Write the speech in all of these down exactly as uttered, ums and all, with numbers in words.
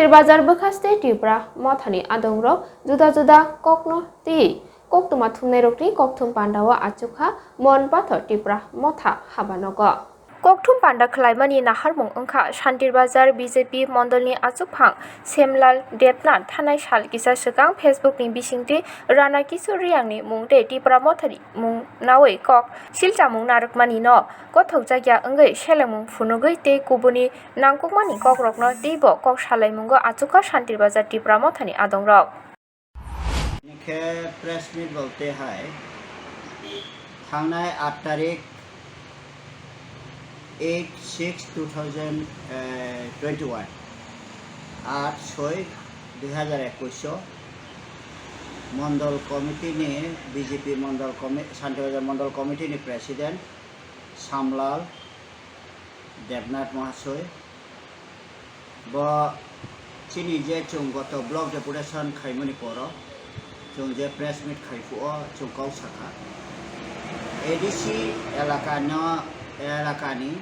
Bazar bwkhaste Tipra mothani adongrok juda juda kokno twi koktwma thumnairokni kokthum pandao achukha Mon Pathor Tipra motha habanogo. Kokthum panda khwlaimani naharmung wngkha Shantir Bazar B J P mondolni achukphang Semlal Debnath thanai sal kisa swkang Facebookni bisingtwi Rana Kishore Reangni mung tei Tipra mothani mung naui kok silchamung narwkmanino kothokjakya wngwi selengmung phunugwi tei kubuni nangkukmani kokrokno teibo kok salaimungo achukha Shantir Bazar Tipra mothani adongrok. Khe press meet bolte hai thangnai aat tarik, eight six two thousand twenty one, aat soi dui hazar ekush o mondol committee ni, B J P mondol commi-, Shanti Bazar mondol committee ni president Samlal Debnath Mahasoi, bo chini je chwng goto block deputation khaimani poro chwng je press meet khai phuo chwng kok sakha, A D C elaka no, elaka ni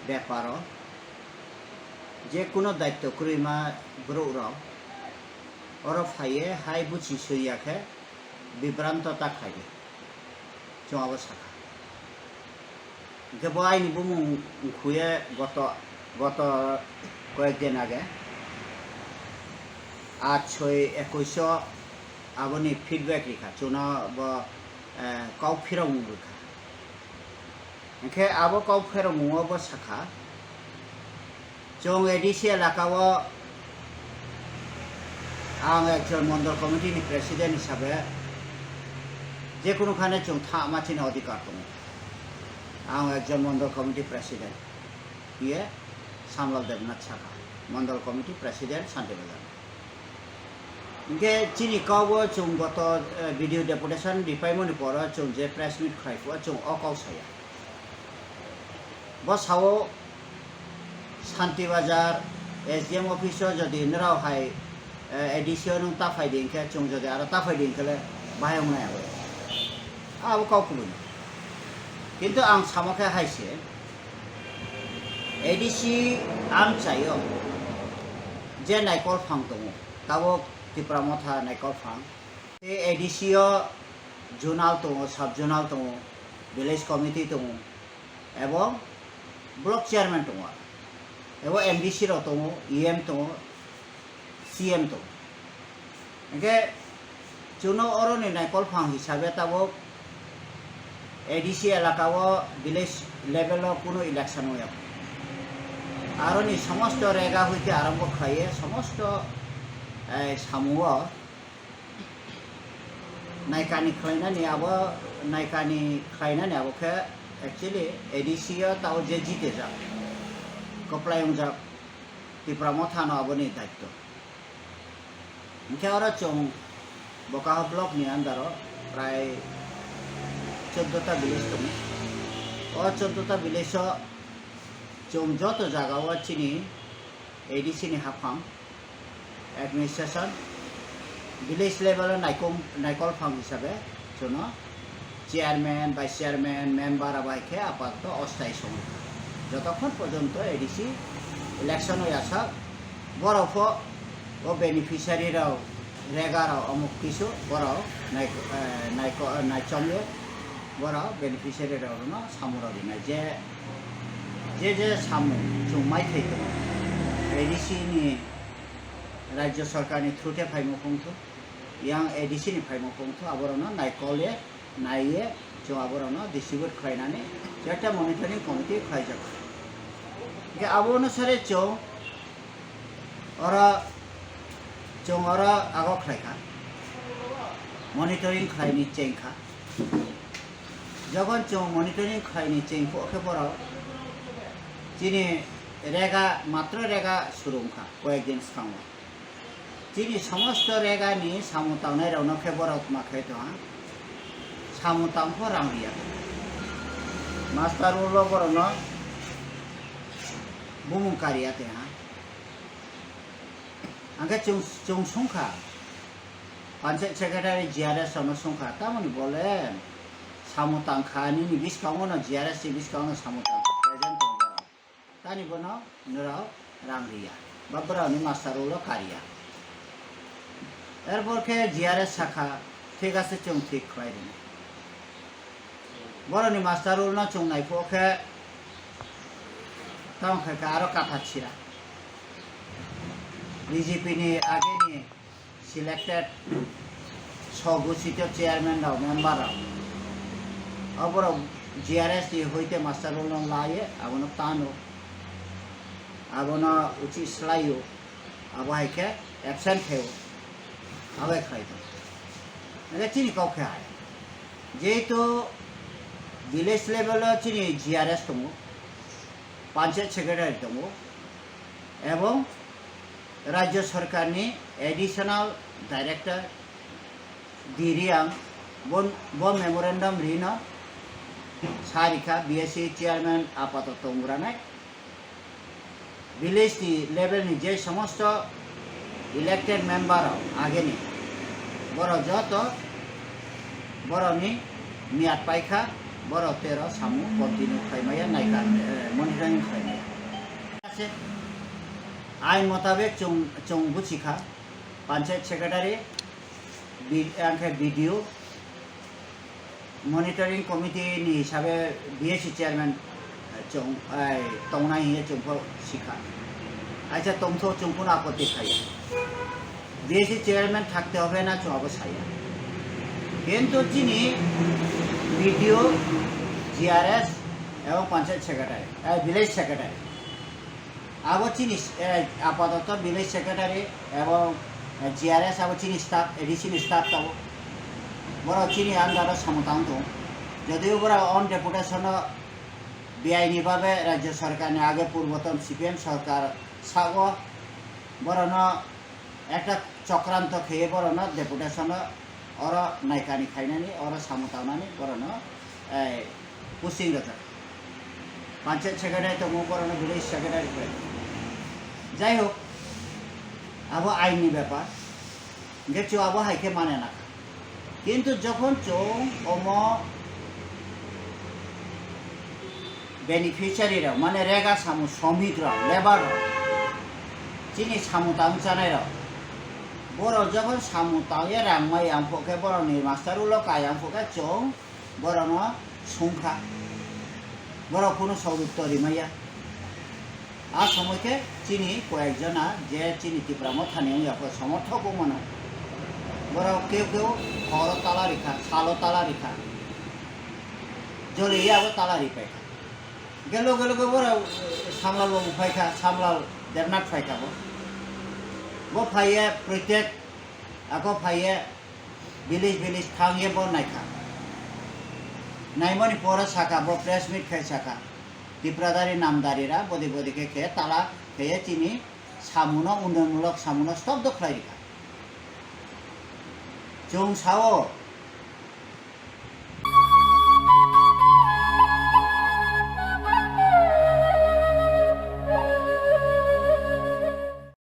beparo je kuno daitto kwrwima borok rok oro phaiye hai buchi swi ya khe bibranto ta khlai di. Chwng abo sakha. Hwnkhe bo aini bumung wngkhuye goto, goto koyek din age, aat soi ekush o aboni feedback rikha, chwngno bo, eh, kok phirokmung rwkha. Hwnkhe abo kok phirokmungo bo sakha, chwng A D C elaka o ang ekjon mondol committee ni president hisabe jekunu khane chwng thangma chini odhikar tongo. Ang ekjon mondol committee president hiye Samlal Debnath sakha, mondol committee president Shanti Bazar. Hwnkhe chini kok o chwng goto, eh, video deputation ripaimani poro chwng je press meet khlai phuo chwng o kok saya. Bo sao Shanti Bazar S D M office o jodi nrao hai, eh, A D C o nwng ta phai di hwnkhe chwng jodi aro ta phai di hwnkhe le bahai wngnai abo. Abo kok kubui. Kintu ang samo khe hai se, A D C amchaio je naikol phang tongo, tabok Tipra Motha naikol phang. Tei A D C o zonal tongo, sub zonal tongo, village committee tongo, ebong block chairman tongo, ebong M D C rok tongo, E M tongo, C M tongo. Hwnkhe chwngno oroni naikol phang hisabe tabok A D C elaka o village level o kunu election wngya. Aroni somosto rega hoite arambo khlaiye, somosto, eh, samung o naikani khlainani abo, naikani khlainani abo khe actually A D C o tao je jitejak, kwplai wngjak, Tipra Mothano aboni daitto. Hwnkhe oro chwng Bokaha block ni under o prai chauddota village tongo. O chauddota village o chwng joto jaga o chini A D C ni haphang administration, village level o naikom-, naikol phang hisabe chwngno chairman, vice chairman, member abo hai khe apatoto ostai song. Jotokhon porjonto A D C election oi aswk borok pho o beneficiary rok, rega rok, omuk kisu borok nai-, eh, naiko-, eh, naichomyo borok beneficiary rokno samung rok rinai je, je, je samung chwng mai thai tongo, A D C ni Rajya Sarkar ni through khe phaimung phung thung, yang A D C ni phaimung phung thung, aborokno naikol ye naiye chwng aborokno distribute khlainani chwngno monitoring committee khlaijak. Hwnkhe abo onusare chwng oro, chwng oro ago khlaikha, monitoring khlaini chengkha. Jokhon chwng monitoring khlaini chengkha khe borok chini rega, matro rega suru wngkha koyek din swkango. Chini somosto regani samung tangnai rokno khe borok ma khe tongha, samung tangpho rang riya. Master rokno borokno bumung kariya tongha. Hwnkhe chwng, chwng songkha, panchayat secretary G R S rokno songkha, tamoni bole samung tangkha, nini bwskango no G R S ni bwskango no samung tangkha, present tongkha. Tani bono norok rang riya. Ba borokni master rule o kariya. Erpor khe G R S sakha, thik ase, chwng thik khlai rwna. Borokni master rule no chwng naiphuk khe, tamo khe khe aro katha chira. B J P ni ageni selected sogo sito chairman rok, member rok. Oborok G R S ni hoite master rule no laye, abono tano. Abono uchi slaio, abo hai khe absent khaio, abo hai khlai tong. Hingkhe chini kok khe hai, jehetu village level o chini G R S tongo, panchayat secretary tongo, ebong Rajya Sarkar ni additional director D Riang bo, bo memorandum rino sa rikha, B S C chairman apato tongranai. Village ni level ni je somosto elected member rok ageni, borok joto borokni miyat paikha, borok tero samung continue khlaimaya, naikha, eh, monitoring khlaimaya. Ain motabek chwng, chwng buchikha, panchayat secretary, B-, angkhe B D O, monitoring committee ni hisabe B S C chairman, eh, chwng, ai, tongnai hiye chwng pho sikha. Aisa tongtho chwng phano apotti khaiya. B S C chairman thakte hobe na chwng abo saya. Kintu chini B D O, G R S ebong panchayat secretary, eh, village secretary. Abo chini, eh, apatoto village secretary ebong, eh, G R S abo chini staff, A D C ni staff tongo. Borok chini under o samung tang tongo. Jodio borok on deputation o B I ni babe Rajya Sarkar ni age purboton C P M sarkar sago borokno ekta chokranto kheye borokno deputation o oro naikani khainani, oro samung tangnani borokno, eh, posting rwjak. Panchayat secretary tongo, borokno village secretary khlai. Jai hok, abo ain ni bepar. Hingkhe chwng abo hai khe mane na. Kintu jokhon chwng omo beneficiary rok, mane rega samung, shramik rok, labour rok, chini samung tang chanai rok, borok jokhon samung tangya rang mai yang phok khe, borokni master ulo kai yang phok khe, chwng borokno sungkha, borok kunu sogwk tori maya. A somoi khe chini koyek jona je chini Tipra Mothani wngya khe somorthok wng mano, borok keu keu horo tala rikha, salo tala rikha, joli abo tala ripai kha. Hingkhe loge loge borok Samlal babu phai kha, Samlal Debnath phai kha bo. Bo phaiye proitek, ako phaiye village village thang ye bo naikha. Naimani pore sakha, bo press meet khai sakha, Tipradari namdari ra bodi bodi khe khe tala khe ye chini samuno, unnayonmulok samuno stop do khlai rikha. Chwng sao